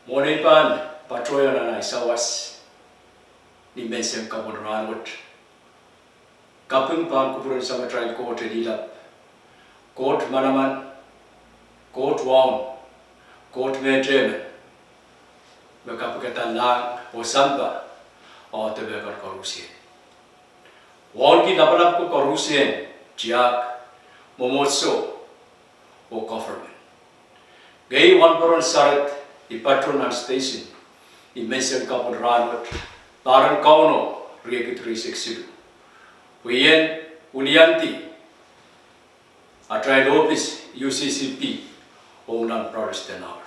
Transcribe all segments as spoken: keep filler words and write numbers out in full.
Mwohn ei pahn patohwan nan ei sawas ni menseng kapwung rahnwet, kaping pahn kupwuren Samatail Koht en ilap, Koht manaman, Koht waun, Koht mehtehmen, me kapikada lahng oh sampah, oh depe kan koarusie. Waunki lapalap ko koarusie, tiahk, mwomwohdiso, oh government. Ngehi wahnpoaron Saret, I pato nan station ni menseng kapwung rahnwet, pahr en Kauno riekid rieisek siluh, pwe I en wiliandi atail ohpis UCCP ong nan Protestant Hour.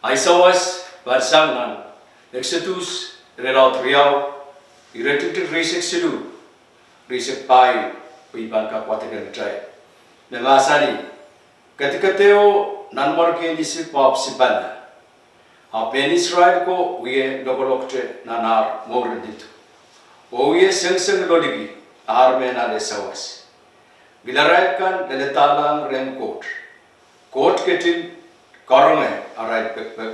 Ei sawas pahn sang nan Eksoduhs irelaud riau, iretikitik rieisek siluh, rieisek pahieu, pwe I pahn kak wadek ong kitail, me mahsanih: Kedikedeho nanmwarkien Isip ahpw sipalla, ahpw mehn Israel ko wie lokolokte nan ar mouren lidu, oh wie sengiseng loliki ar mehn ale sawas. Ngihlarail kan leledahlahng rehn Koht. Koht ketin karonge arail pekipek,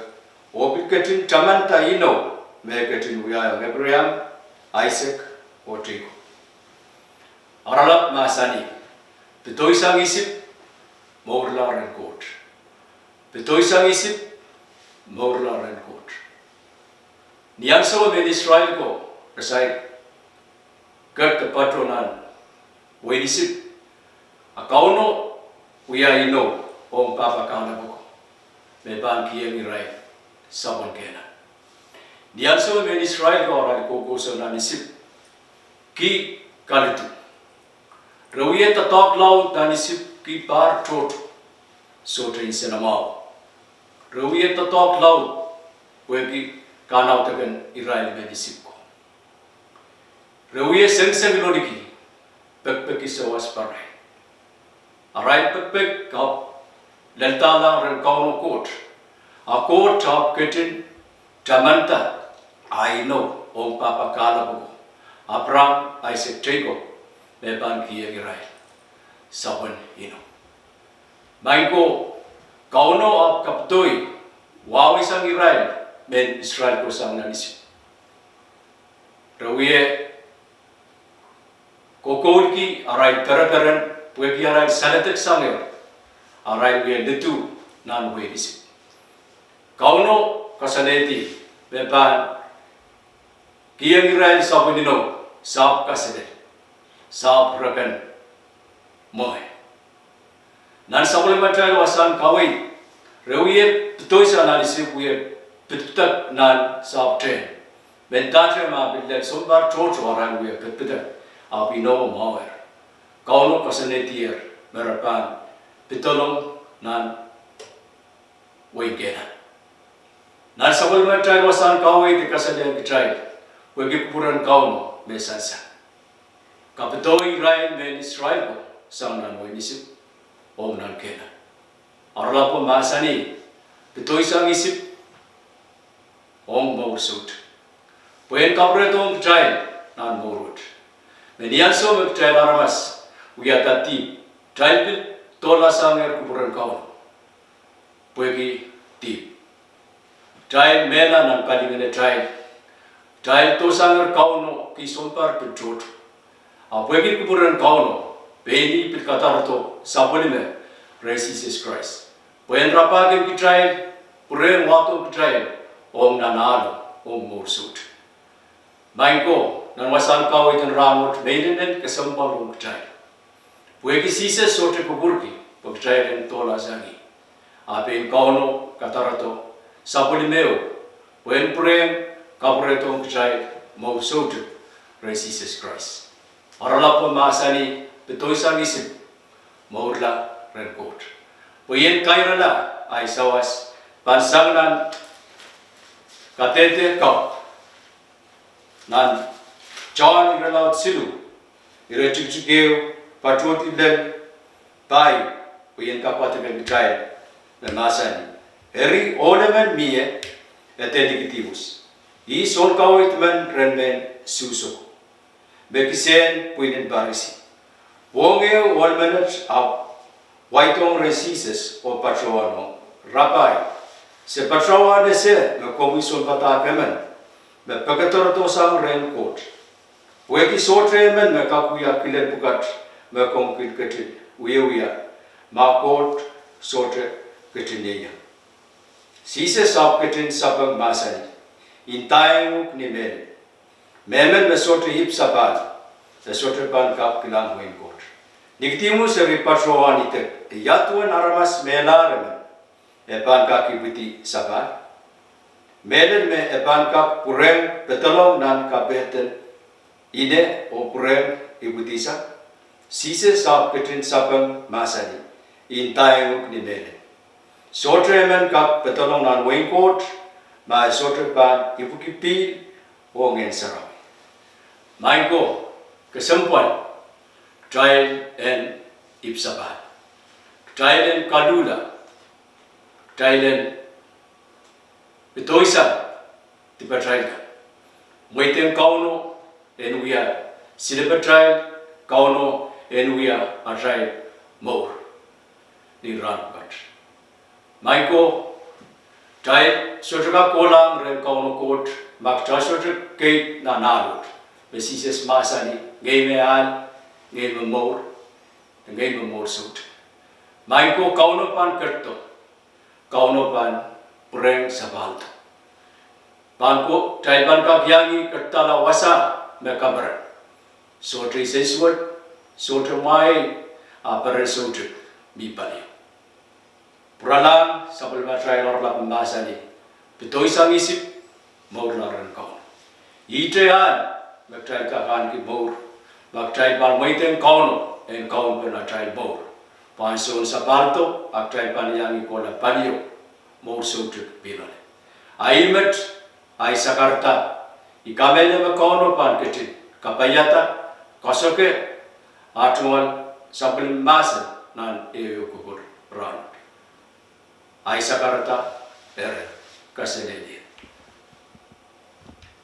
oh pil ketin tamanda inou me e ketin wiahiong Eipraam, Aisek, oh Teiko. Oaralap mahsanih: Pedoisang Isip, mourla rehn Koht. Pedoisang Isip, mourla rehn Koht. Ni ansou me mehn Israel ko, re saik kak de pato nan wehin Isip, a Kauno wia inou ong pahpa kahlap ako, me pahn kiheng irail sapwen Kenan. Ni ansou me mehn Israel ko arail kohkohsang nan Isip ki kalidu, re wie doadoahk laud nan Isip ki pahr tohto, sohte nsenamwahu. Re wie doadoahk laud pwehki kahnaudaken irail mehn Isip ko. Re wie sengiseng loliki pekipeki sawas parai. Arail pekipek ahpw leledahlahng rehn Kauno Koht, a Koht ahpw ketin tamanda ah inou ong pahpa kahlap ako, Eipraam, Aisek, Teiko, me pahn kiheng irail sapwen inou. Maing ko, Kauno ahpw kapidoi wahweisang irail mehn Israel ko sang nan Isip. Re wie kokoulki arail pereperen pwehki arail saledek sangehr, arail wie lidu nan wehin Isip. Kauno koasoanehdi me pahn kiheng irail sapwen inou, sahpw kaselel, sahpw reken mwowe. Nan sapwellimatail wasahn kaweid, re wie pedoisang nan Isip, wie pidpidek nan sahpw tehn. Mendahte ma pil lel sounpar tohto arail wie pidpidek, ahpw inou mwahuer. Kauno koasoanehdier me re pahn pidolong nan wehin Kenan. Nan sapwellimatail wasahn kaweid I kasalehiong kitail pwehki kupwuren Kauno me sansal. Kapidoi irail mehn Israel ko sang nan wehin Isip ong nan Kenan. Oaralap mahsanih: Pedoisang Isip ong mour soutuk, pwe en kapwurehdohng kitail nan mour wet. Me ni ansou me kitail aramas wiahda dihp, kitail pil dohlasangehr kupwuren Kauno pwehki dihp. Kitail mehla nan palingehn atail, kitail dohsangehr Kauno ki sounpar pil tohto. A pwehki kupwuren Kauno, pein ih pil kadarodo sapwellime rehn Sises Krais, pwe en rapahki kitail, pwurehng wahdohng kitail ong nan ahlo ong mour soutuk. Maing ko, nan wasahn kaweid en rahnwet, mehlel en kesempwal ong kitail. Pwehki Sises sohte kupwurki pwe kitail en dohlasang ih, a pein Kauno kadarodo sapwellimeo pwe en pwurehng kapwurehdohng kitail mour soutuk rehn Sises Krais. Oaralap mahsanih: Pedoisang Isip, mourla rehn Koht. Pwe I en kairala ei sawas pahn sang nan kadehde kapw nan Sohn irelaud siluh, iretikitik ehu, patohdi lel pahieu, pwe I en kak wadek ong kitail, me mahsanih: Eri ohl emen mie, e de Nikodimus, ih sounkaweid men rehn mehn Suhs oko, me kisehn pwihn en Parisi. Pwohng ehu ohl menet ahpw waidohng rehn Sises oh patohwanohng, Rapai, se patohwan ese me komwi sounpadahk emen me pekederedohsang rehn Koht, pwehki sohte emen me kak wia kilel pwukat me komw kin ketin wiewia, ma Koht sohte ketin ie. Sises ahpw ketin sapeng, mahsanih, I ndaiong uhk ni mehlel, mehmen me sohte ipw sapahl, e sohte pahn kak kilang wehin Koht. Nikodihmus eri patohwan idek, ia duwen aramas mehlahr emen e pahn kak ipwidi sapahl? Mehlel me e pahn kak pwurehng pedolong nan kapehden ine oh pwurehng ipwidisang? Sises ahpw ketin sapeng, mahsanih, I ndaiong uhk ni mehlel, sohte emen kak pedolong nan wehin Koht ma e sohte pahn ipwiki pihl oh Ngehn Sarawi. Maing ko, kesempwal, kitail en ipw sapahl. Kitail en kaluhla. Kitail en pedoisang dipatail kan. Mweidehng Kauno en wia silipatail, Kauno en wia atail mour ni rahn pwukat. Maing ko, kitail sohte kak kohlahng rehn Kauno Koht ma kitail sohte keid nan ahl wet, me Sises mahsanih, Ngehi me ahl, ngehi me mour, ngehi me mour soutuk. Maing ko, Kauno pahn ketido, Kauno pahn pwurehng sapahldo. Pahn ko, kitail pahn kak iang ih ketidala wasa me kaperen. Sohte nsensuwed, sohte mwahi, a peren soutuk mi palio. Pwuralahng sapwellimatail oaralap me mahsanih, pedoisang Isip, mourla rehn Kauno. Ihte ahl me kitail kak ahneki mour, ma kitail pahn mweidehng Kauno en kaunop en atail mour, pahn soun sapahldo, a kitail pahn iang ih kohla palio, mour soutuk mi loale. A ih met, ahi sakarada, I kamehlele me Kauno pahn ketin kapaiada, kasohke ah tungoal sapwellime mahsen nan ehu kupwur rahnwet. Ahi sakarada, eri, kaselehlie.